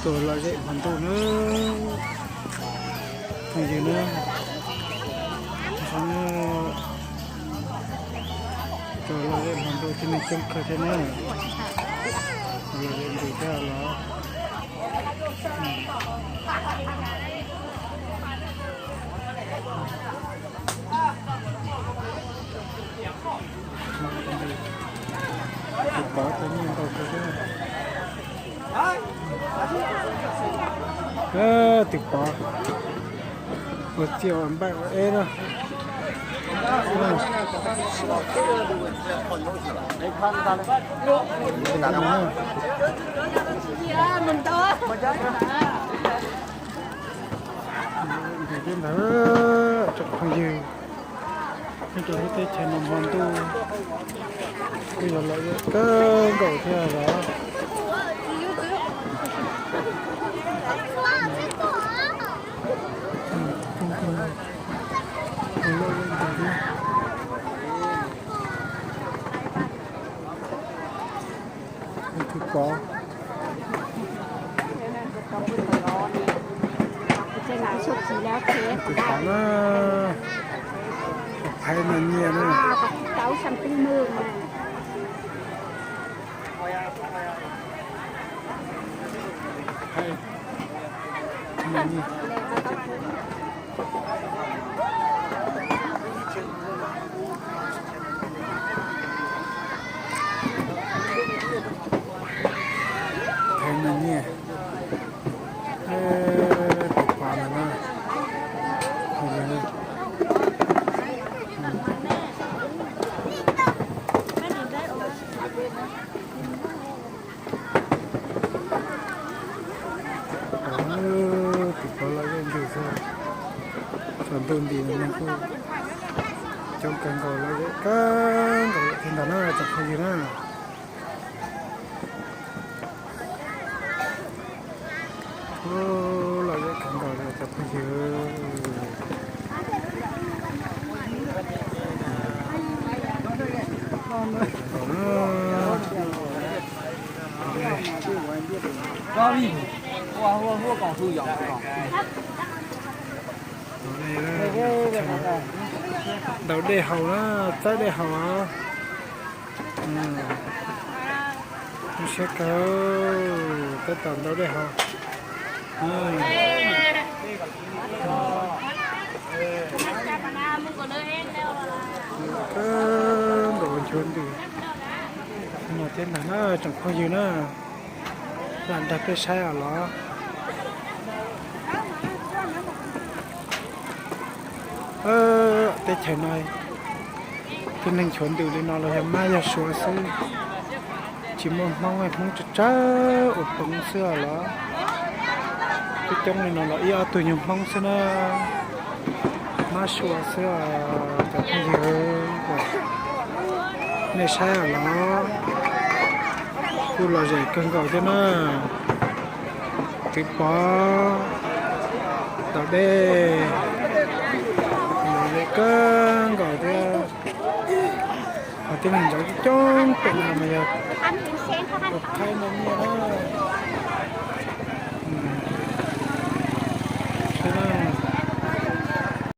Tuaj lom zem hmo ntuj na, phooj ywg na, tuaj lom zem hmo ntuj tib neeg coob kawg thiab na, lom zem ntws thiab los. Tus pov tau nyiaj ntau kawg thiab. Tus pov ua txiaj ua npaij ua eb na. Ntawd tsoom phooj ywg, nyob rau lub teb chaws no hmo ntuj kuj yog lom zem kawg nkaus thiab los. Tus pov, tus pov na, Phaiv Nas Nyiaj na. Phaiv Nas Nyiaj, tus pov ntawd na. Tus pov lom zem ntws xwb, tsaus ntuj nti no neeg kuj coob kawg nkaus, lom zem kawg nkaus thiab ntag na tsoom phooj ywg na. Lom zem kawg nkaus li cov phooj ywg. Ntaus dej haus na, txawb dej haus. Siab kawg, tab tom ntaus dej haus. Kawg nkaus nchuav ntws no thiab ntag na tsoom phooj ywg na. Lam nrog peb saib os los. Teb chaws no tib neeg nchuav ntws li no los yog Mab yog Suav xwb, tsis muaj Hmoob, Hmoob tsawg tsawg ua poob xwb os los. Coob coob li no los ib ob tug nyuag Hmoob xwb na. Mab Suav xwb os cov phooj ywg. Nej saib os los, kuj lom zem kawg nkaus thiab na. Tus pov ntaus dej, lom zem kawg nkaus thiab. Ho tib neeg ntawd coob pem no mas yog tus Phaiv Nas Nyiaj na.